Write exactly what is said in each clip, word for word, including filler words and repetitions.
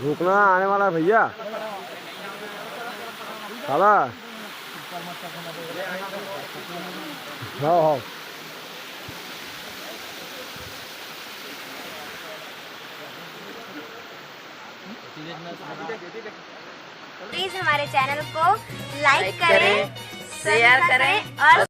रुकना, आने वाला है भैया। साला। हाँ, हाँ। प्लीज हमारे चैनल को लाइक करें, शेयर करें और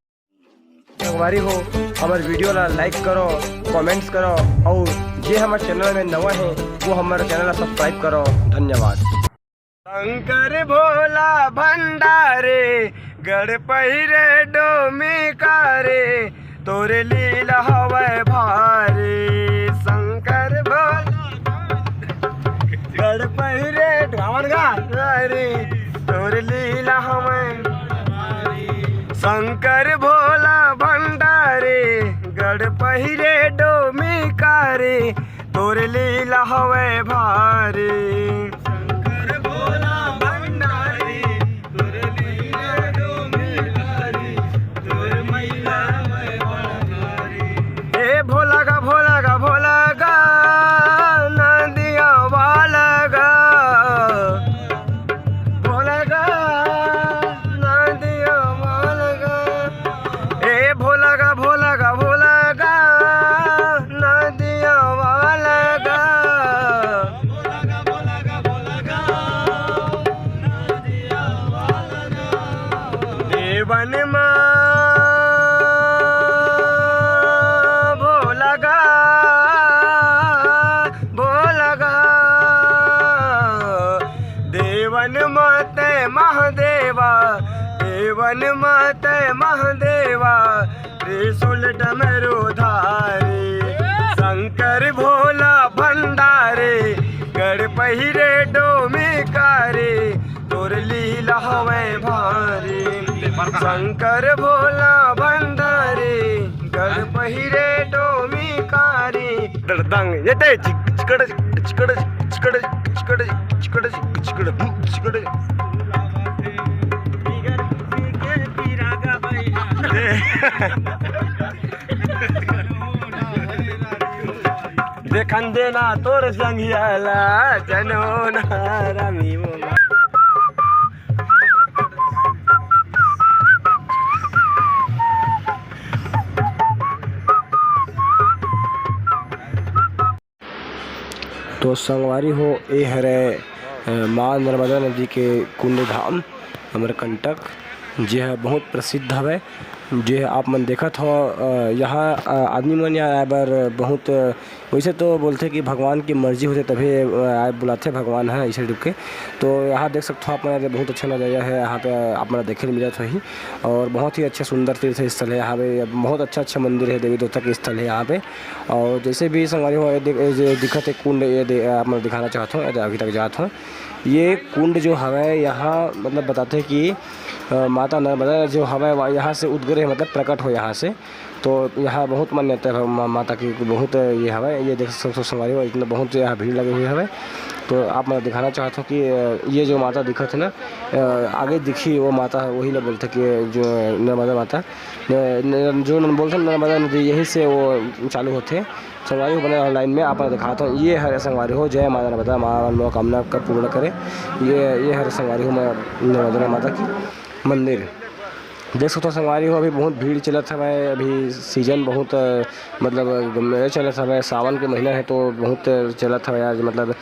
संगवारी हो, हमर वीडियो ला लाइक करो, कमेंट्स करो, और जे हमर चैनल में नवा है, वो हमर चैनल ला सब्सक्राइब करो। धन्यवाद। शंकर भोला भंडारे, गढ़ पहिरे डोमी कारे, तोरे लीला हवय भारी। शंकर भोला गढ़ पहिरे ढावन गा रे, तोर लीला हवय। शंकर भोला भंडारी, गढ़ पहिरे डोमी कारी, तोर लीला हवय भारी। शंकर भोला भंडारी, तोर लीला डोमी कारी, तोर महिमा हवय भारी। ए भोला गा, भोला गा, भोला गा, नदिया वाला गा, भोला गा, नदिया वाला गा। ए भोला गा, भोला गा, भोला गा, नदिया वाला गा। देवन मा भोला गा, भोला गा। देवन मा तै महादेवा, देवन मा तै महादेवा, त्रिशूल डमरू धारी। शंकर भोला भंडारी, गढ़ पहिरे डोमी कारी, तोर लीला हवय भारी। शंकर भोला भंडारी, गढ़ पहिरे डोमी कारी। डरदंग, ये ते चिक-, चिकड़, चिकड़, चिकड़, चिकड़, चिकड़, चिकड़। देखन देना तोर संगिया ला, जनो ना रामी वो। तो संगवारी हो, ए हरे, अ, माँ नर्मदा नदी के कुंड धाम अमरकंटक, जे ह बहुत प्रसिद्ध हवय, जे ह आप मन देखत हो। अ, यहाँ, अ, आदमी मन यहाँ आए बर बहुत, अ, वैसे तो बोलथे कि भगवान की मर्जी होथे तभे, अ, आए बुलाथे भगवान ह, ऐसे रुक के। तो यहाँ देख सकते हो आप मन, बहुत अच्छा नज़ारा है यहाँ पे, आप मन देखे मिलत होही। और बहुत ही अच्छा सुंदर तीर्थ स्थल है यहाँ पे, बहुत अच्छा अच्छा मंदिर है, देवी देवता के स्थल है यहाँ पे। और जैसे भी संगवारी हो, ये देख, ये जो दिखत है कुंड, ये दे-, आप मन दिखाना चाहत हो, ये अभी तक जात हो। ये कुंड जो हवय यहाँ, मतलब बताते हैं कि, अ, माता नर्मदा जो हवय, वह यहाँ से उद्गरे, मतलब प्रकट हो यहाँ से। तो यहाँ बहुत मान्यता है मा-, माता की, बहुत ये हवय। ये देख सकते हो संगवारी हो, इतना बहुत यहाँ भीड़ लगे हुए हवय। तो आप मैं दिखाना चाहता हूँ कि, अ, ये जो माता दिखत है ना, अ, आगे दिखी वो माता है, वही ला बोलथे कि जो नर्मदा माता, न-, न-, जो न-, बोलथे नर्मदा नदी, यही से वो चालू होथे। संगवारी हो, बने रहो लाइन में, आप दिखाता हूँ। ये हरे संगवारी हो, जय माता नर्मदा, माँ मनोकामना का पूर्ण करे। ये, ये हरे संगवारी हो, मैं नर्मदा माता की मंदिर। देख सकते हो संगवारी हो, अभी बहुत भीड़ चलत हवय, अभी सीजन बहुत, अ, मतलब, अ, चलत हवय, सावन के महीना है तो बहुत चलत हवय आज, मतलब, अ,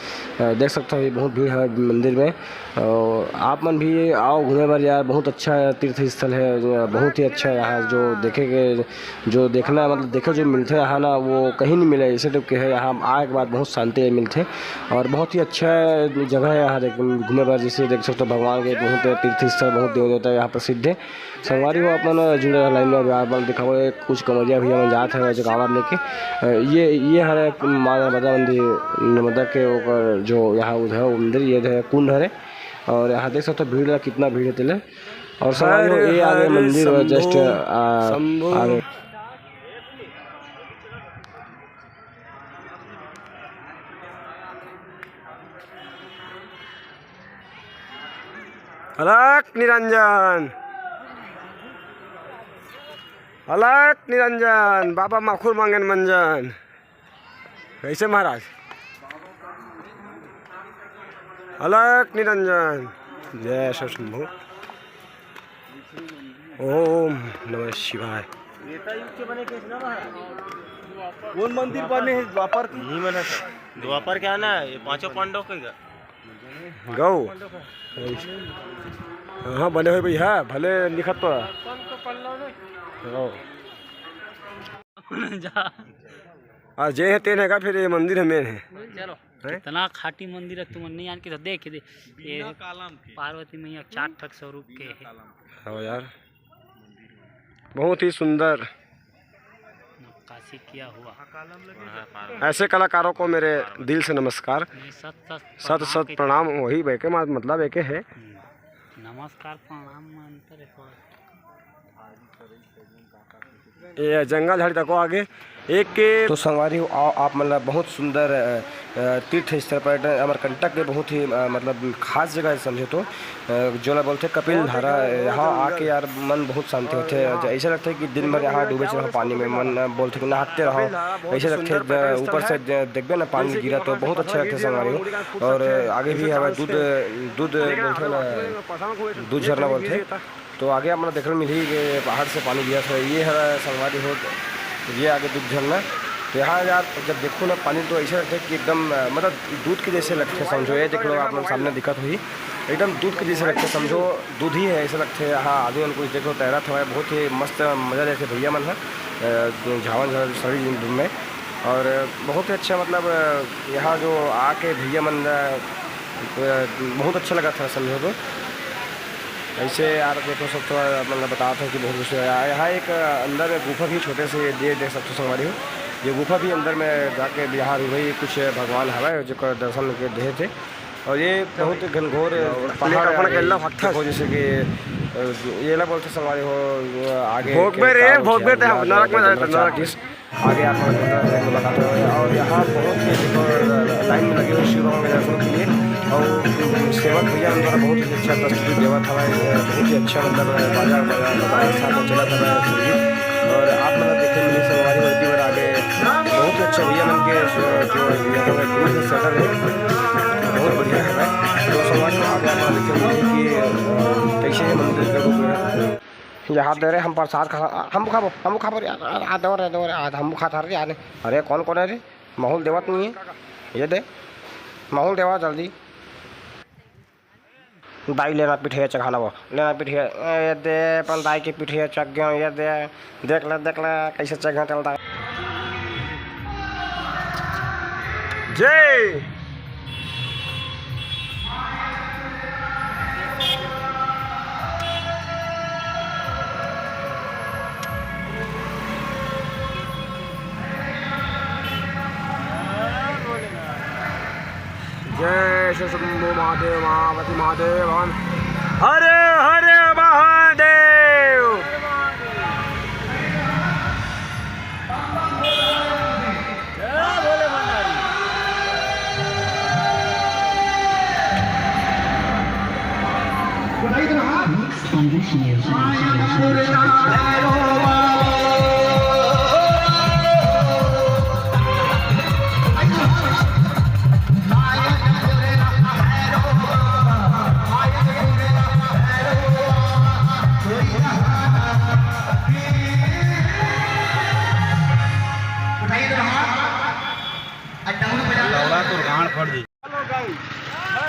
देख सकते हो अभी बहुत भीड़ है मंदिर में। और आप मन भी आओ घूमे बर यार, बहुत अच्छा तीर्थ स्थल है, जो बहुत ही अच्छा है यहाँ, जो देखे के, जो देखना, मतलब, देखे जो मिलथे यहाँ ना, वो कहीं नहीं मिले, ऐसे टाइप के है। यहाँ आए के बाद बहुत शांति मिलथे और बहुत ही अच्छा जगह है यहाँ देख, घूमे बर। जैसे देख सकते हो भगवान के बहुत तीर्थ स्थल, बहुत देव देवता यहाँ प्रसिद्ध है। संगवारी हो, अपन जुड़े रह लाइन में, अभी आप मन दिखाओ, एक कुछ कमरिया भैया मन जात है वैसे कांवर लेके। अ, ये, ये हरे माँ नर्मदा मंदिर, नर्मदा के ऊपर जो यहाँ उधर मंदिर, ये है कुंड हरे। और यहाँ देख सकते हो भीड़ ला, कितना भीड़ है तेले। और संगवारी हो, ये आगे मंदिर है, just, आ, आगे। अलख निरंजन। अलख निरंजन, बाबा माखुर मांगन मंजन। कैसे महाराज? अलख निरंजन, जय शिव शंभू। ओम नमः शिवाय। त्रेता युग के बने के ना महाराज। कौन मंदिर बने हे द्वापर के? नहीं बना सर। द्वापर के ना, ये पांचों पांडव के गा। गौ। हाँ, बने हुए भैया, भले लिखत तो। गौ। जा। आ, जे हे तेन हे का, फिर ये मंदिर हे, मेन हे। चलो। हैं? कितना खाटी मंदिर हे, तुम नहीं जान के तो देख दे। ये बिना कालम के। पार्वती मैया चार ठक स्वरूप के हे। हाँ यार, बहुत ही सुंदर नक्काशी किया हुआ। ऐसे कलाकारों को मेरे दिल से नमस्कार। नहीं, सत सत सत सत प्रणाम के। प्रणाम, वही बेके मा-, मतलब एके हे। हम्म। नमस्कार प्रणाम में अंतर है थोड़ा। ये जंगल झाड़ी तको आगे एक के तो संगवारी हो, आ-, आप मन ला बहुत सुंदर, अ, अ, तीर्थ स्थल पर्यटन अमरकंटक के बहुत ही, अ, मतलब खास जगह हे समझो तो, अ, जोला बोलथे कपिल धारा। यहाँ आके यार मन बहुत शांति होथे। ऐसे लगथे कि दिन भर यहाँ डूबे रहो पानी में, मन, अ, बोलथे कि नहाते रहो। ऐसे लगथे, अ, ऊपर से ज-, देखबे ना पानी गिरा तो बहुत अच्छा लगथे संगवारी हो। और आगे भी हवा दूध, दूध बोलथे ना, दूध झरना बोलथे। तो आगे आप मन ला देखे ल मिलही कि पहाड़ से पानी गिरत हे। ये हर संगवारी हो, ये आगे दूध झरना। तो यहाँ यार जब देखो ना पानी तो ऐसे लगथे कि एकदम, अ, मतलब दूध के जैसे लगथे समझो। ये देख लो आप मन सामने दिखत होही, एकदम दूध के जैसे लगथे समझो, दूध ही हे ऐसे लगथे। हाँ, आदमी मन कुछ देख लो तैरत हवय, बहुत ही मस्त मजा लेथे भैया मन ह, अ, झावन झावन सभी में। और बहुत ही अच्छा मतलब, अ, यहाँ जो आके भैया मन, अ, अ, बहुत अच्छा लगत हे समझो तो। ऐसे यार देखो सब तो मतलब बतावत हूँ कि बहुत कुछ है। यहाँ एक अंदर में गुफा भी छोटे से ये देख सकते हो संगवारी हो। ये गुफा भी अंदर में जाके बिहार हुई कुछ भगवान हवय जेकर दर्शन के दे थे। और ये बहुत घनघोर पहाड़ अपन है। के अल्लाह भक्त देखो जैसे कि, अ, ये ला बोलते संगवारी हो, आगे भोगबे के रे, का भोगबे होशियार ते हम हुआ, नरक में जाए तो नरक। आगे आप लोग को बताते हैं। और यहाँ बहुत ही देखो लाइन में लगे हुए शिव भगवान के दर्शन के लिए। और सेवक भैया उन द्वारा बहुत ही अच्छा प्रस्तुति देवा था भाई, बहुत ही अच्छा मतलब बाजा बाजा बाजा साथ में चला था भाई। और आप मतलब देखे मिली संगवारी होती और आगे बहुत ही अच्छा भैया मन के जो यहाँ पे ग्रुप है सेटल है, बहुत बढ़िया है भाई। तो संगवारी को आगे आप देखे मिली कि कैसे है मंदिर का रूप है। यहाँ दे रे, हम प्रसाद खा, हम खाबो, हम खाबो रे यार, आ, आ, दो रे, दो रे, आ, हम खाता रे यार। अरे कौन कौन है रे? माहौल देवत नहीं है। ये दे, माहौल देवा जल्दी। दाई लेना पिठिया चघाना वो, लेना पिठिया। ए, ये दे, अपन दाई के पिठिया चघ गया, ये दे। देख ले, देख ले, कैसे चघा चलता है। जय। जय श्री शंभू महादेव, महापति महादेव, हर हर महादेव।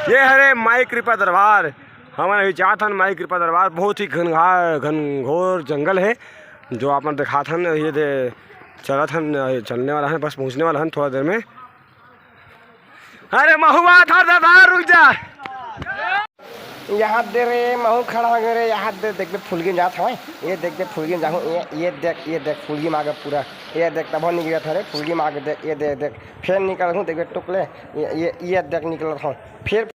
ये हरे माई कृपा दरबार। हमन अभी जात हन माई कृपा दरबार। बहुत ही घनघा-, घनघोर जंगल है, जो आप मन देखात हन। ये दे चलत हन, चलने वाला हन, बस पहुँचने वाला हन थोड़ा देर में। अरे महुआ था दादा, रुक जा। यहाँ दे रे, महू खड़ा हो गए रे। यहाँ दे, देख बे, फुलगिन जात हवय। ये देख बे, फुलगिन जाहूँ। ये, ये देख, ये देख, फुलगी मागे पूरा। ये देख, तभो निकलत हरे, फुलगी मागे देख, ये देख, देख। फेर निकल हूँ, देख बे, टुकले। ये, ये, ये देख, निकलत हूँ। फेर